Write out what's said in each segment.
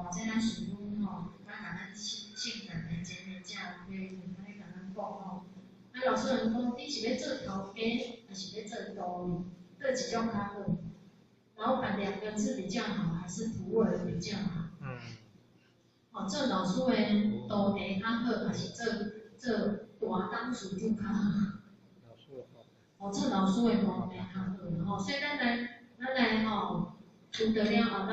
哦，這咱師母吼，咱共咱聖人的前的者有咧安呢共咱講吼。啊，老師人講，你是欲做頭家，抑是欲做徒兒？佗一種較好？老闆兩個字比較好，還是徒兒比較好？哦，做老師的徒弟較好，還是做大董事長較好？哦，做老師的徒弟較好吼，所以咱來吼，出道了後，咱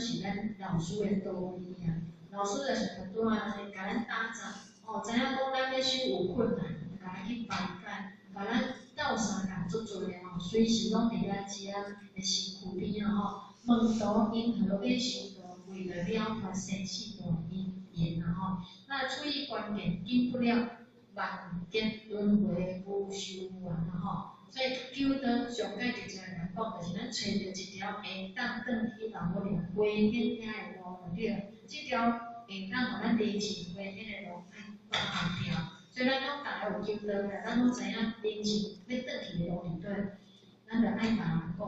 是咱老師的徒兒啊。老師就是拄仔共咱打雜，哦，知影講咱欲修有困難，共咱去排解，共咱鬥相共足濟的吼，隨時攏佇咱遮的身軀邊啊吼。門徒因何欲修道？為了了脫生死大因緣啊吼。那處於關鍵，緊不了萬劫輪迴無修完啊吼。所以求道上蓋直接來講，就是咱揣著一條會當轉去老母娘歸天遐的路就對了。這條會當予咱離情歸天的路愛把握牢。所以咱攏逐家有求道啦，咱攏知影人生欲轉去的路佇佗，咱就愛共人講。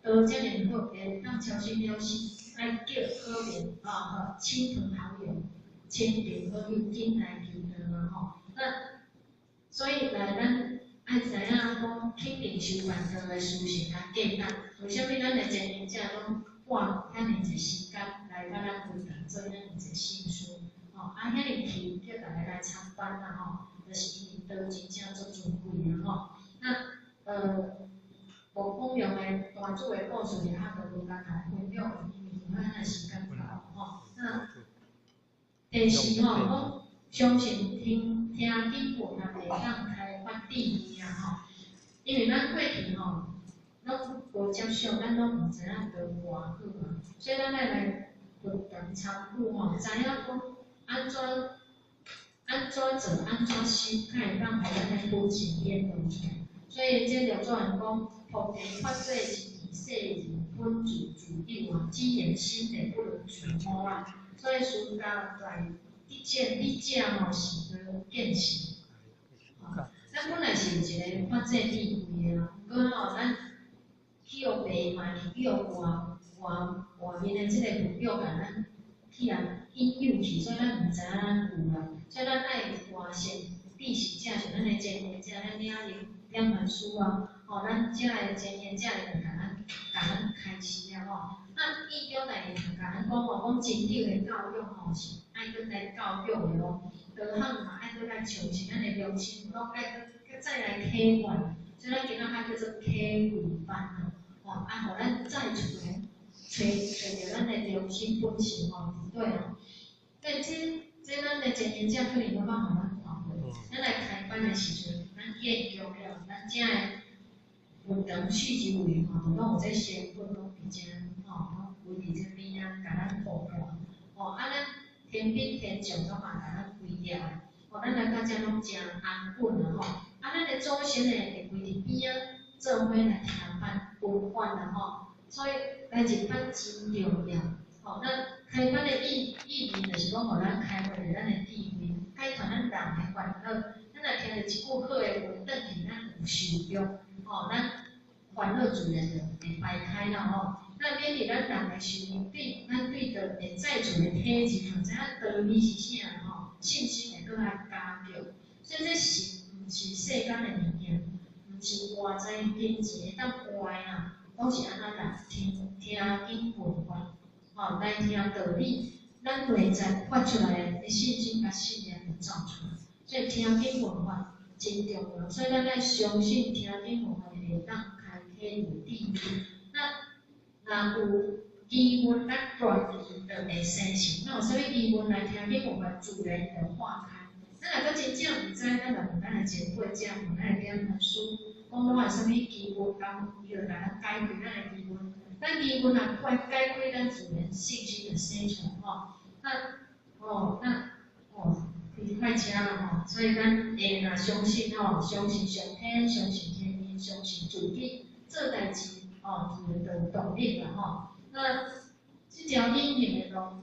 道遮爾好，會當超生了死，愛叫好面啊吼，親朋好友、親朋好友緊來求道啊吼。那所以來咱愛知影講，肯定修辦道的事實較簡單。為啥物咱的前行者攏花遐爾濟時間來佮咱佛堂做遐爾濟心事？吼，啊遐爾勤叫逐家來參班啦吼，就是因為道真正足尊貴啊吼。那無講用的大主的故事，也較無共大家分享，因為咱的時間到吼。那第四吼，講相信聽經文也會當開發智慧啊吼。因為咱過去吼，攏無接觸，咱攏毋知影道偌好啊，所以咱愛來佛堂參究吼，知影講按怎做，按怎修，才會當予咱的本性顯露出來。所以這六祖人講，菩提發做一世人本自自有啊，只緣心地不能揣摩啊。所以師家在得見你者吼是個見性。咱本來是有一個發這智慧的啊，毋過吼咱去予迷嘛，去予外面的這個佛教共咱去予引誘去，所以咱毋知影咱有啦。所以咱愛外善知識者，像咱的前行者，咱領兩本書啊，吼，咱遮的前行者會共咱開示啊吼。那意中內共咱講吼，講真正的教育吼是愛閣來教育的咯，道行嘛愛閣來重新，咱的良心攏愛閣再來啟發，所以咱今仔較叫做啟慧班啊，吼，啊，予咱再出來揣著咱的良心本性吼，佇底吼。所以這咱的前行者可能攏捌予咱看過，咱來開班的時陣，咱研究了，咱遮的佛堂四周圍吼，就攏有這仙粉攏佇遮吼，攏圍佇這邊仔，共咱護伴。吼，啊，咱天兵天將攏嘛共咱圍牢的，吼，咱來到遮攏誠安穩啊吼。啊，咱的祖先呢，會圍佇邊仔做伙來聽班聞法啦吼。所以來入班真重要。吼，那開班的意義就是講，予咱開發著咱的智慧，解脫咱人的煩惱。咱若聽著一句好的話，轉去咱有受用，吼，咱煩惱自然就會排開啦吼。那免得咱人的壽命，對咱對道會再次的體認，知影道理是啥吼，信心會閣較加強。所以這是毋是世間的物件，毋是外在金錢會當換的啊，攏是按怎來聽經聞法，吼，來聽道理，咱內在發出來的信心佮信念就走出來。所以聽經聞法真重要，所以咱愛相信聽經聞法會當開啟有智慧。那若有機緣，咱斷疑就會生成。那有啥物疑問來聽經聞法，自然就化開。咱若閣真正毋知，咱就問咱的前輩者，問咱的點傳師，講我有啥物疑問，講伊就共咱解開咱的疑問。咱疑問若解開，咱自然信心就生出來吼。那哦，那哦，快車啦吼，所以咱會若相信吼，相信上天，相信天命，相信自己做代誌吼，自然就有動力啦吼。那這條隱形的路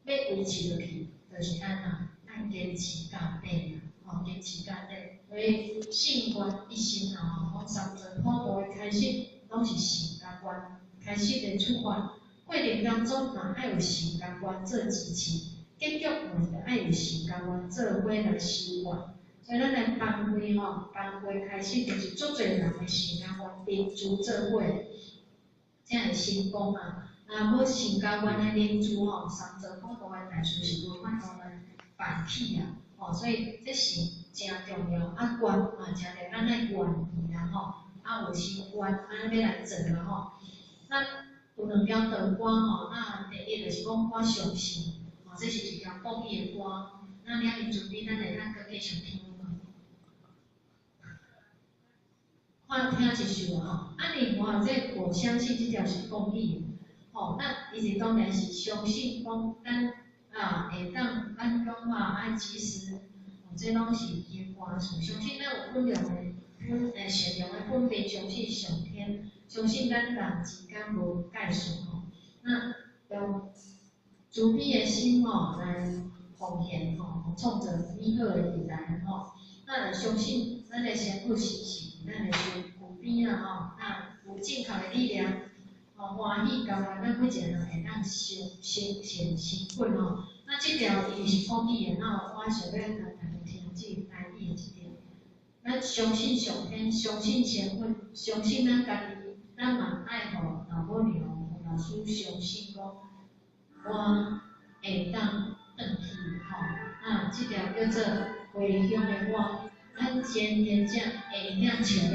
欲維持落去，就是按怎？愛堅持到底啊！吼，堅持到底。所以信願一心啊，吼，講三尊普渡的開始，攏是信佮願開始的出發。過過程當中嘛愛有神共願做支持，結局嘛是愛有神共願做伙來修願。所以咱來班會吼，班會開始就是足濟人的神共願凝聚做伙，才會成功啊。若無神共願的凝聚吼，三座講道的大事是無法度來辦起啊。吼，所以這是誠重要，啊願嘛誠重要，咱愛願意啦吼，啊有心願，按呢欲來做啦吼。咱有兩條道歌吼，那第一就是講我相信，吼，這是一條國語的歌。那了伊準備，咱會當閣繼續聽無？看聽一首啊吼，啊另外這我相信這條是國語的，吼，那伊是當然是相信講咱啊會當咱講話愛及時，哦，這攏是伊的歌詞。相信咱有本量的本善良的本分，相信上天，相信咱人之間無界線吼。那用慈悲的心吼來奉獻吼，創造美好的未來吼。那相信咱的先父是是咱的身軀邊仔吼，那有正確的力量，吼歡喜甘願，咱每一個人會當成成善成佛吼。那這條伊是國語的，那我想欲共大家聽這個台語的這條。咱相信上天，相信神佛，相信咱家己，咱嘛愛予老母娘、予老師相信講，我會當轉去吼。啊，這條叫做回鄉的我，咱前贤者會曉唱的，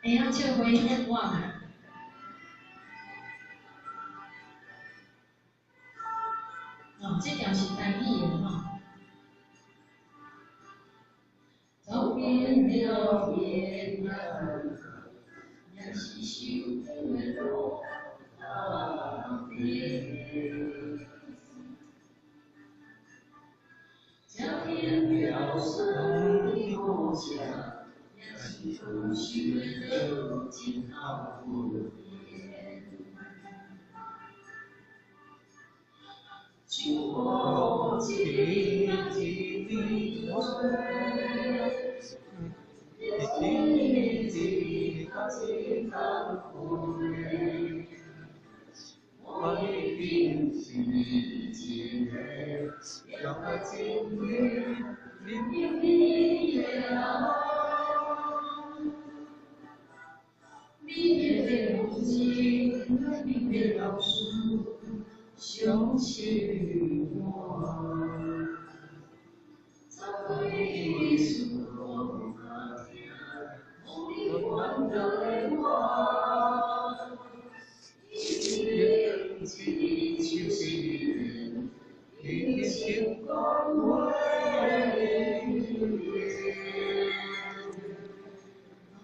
會曉唱回鄉我無？哦，這條是台語的吼。走遍了天涯，也是受苦的路仔。吃遍了酸的苦涩，也是不朽的热情好不变。就无一点一滴水，一天一甲一工过。我已經是一個熱愛真理、明理的人。你的母親，你的老師，相信我。昨日事我有聽，予你關懷我。一手是一手講話。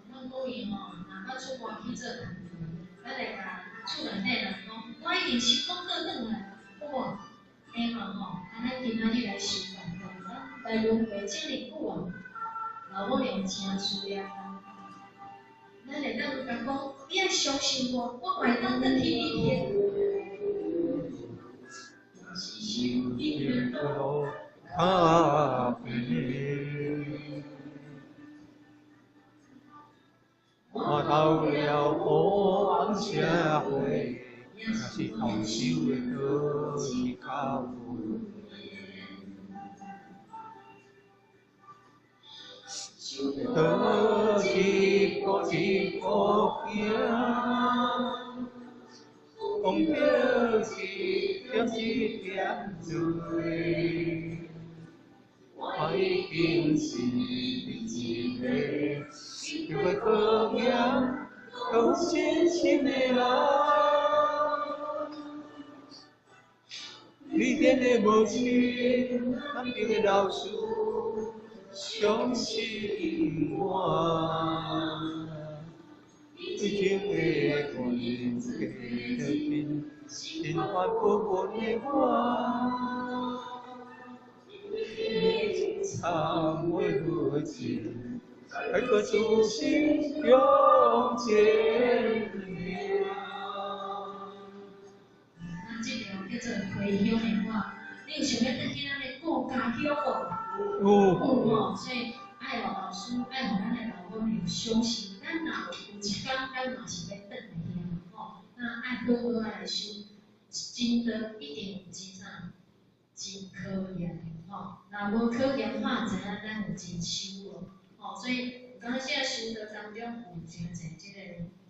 咱講伊吼，若捌出外去做工課，咱會共厝內底人講，我已經成功倒轉來，好無？會嘛吼？啊，咱今仔日來修辦道，咱來輪迴這爾久啊，老母娘誠思念咱。咱會當共講，你愛相信我，我嘛會當轉去你遐。若是受盡的路較平，看透了黑暗社會，也是同修的倒一較有。倒一步一步行，講著一點一點做。我已經是一個有考驗、有信心的人。你天的母親，南平的老師，相信我。對情的關係的心煩不穩的我，参袂无尽，爱个自信勇坚强。咱這條叫做回鄉的我，你有想欲轉去咱的故家鄉無？有。有吼，所以愛予老師，愛予咱的老母娘相信，咱若有一工，咱嘛是欲轉來遐吼。那那愛好好仔來修，真道一定有真啥，真考驗，吼。若無考驗，看知影咱有真修無？吼，所以有當時啊修道當中有誠濟這个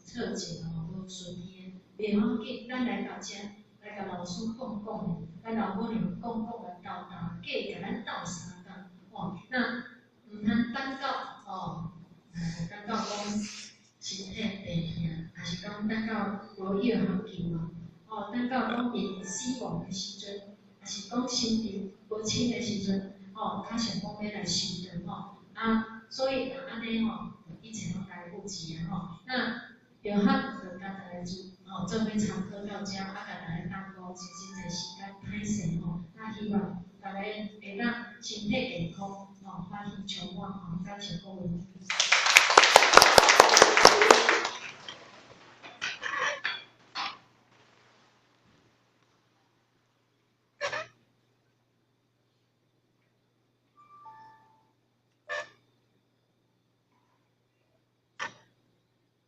挫折吼，無順利的，袂要緊，咱來到遮來共老師講講的，來老母娘講講來鬥鬥，計共咱鬥相共，吼，那毋通等到吼，等到講身體病痛，抑是講等到無藥通救啊，吼，等到講瀕死亡的時陣，抑是講生命無清的時陣，吼，較想講欲來修道吼，啊，所以若按呢吼，一切攏來不及啊吼。那約翰就共大家做，吼，做伙參考到遮，啊，共大家耽誤真真濟時間，歹勢吼。那希望大家會當身體健康，吼，歡喜充滿，吼，感謝各位。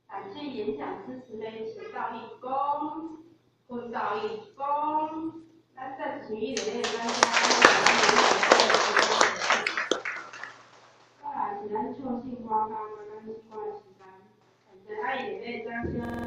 感謝演講師慈悲慈道義工，坤道義工，咱再次熱烈掌聲。再來是咱唱聖歌佮咱詩歌的時間，現在愛熱烈掌聲。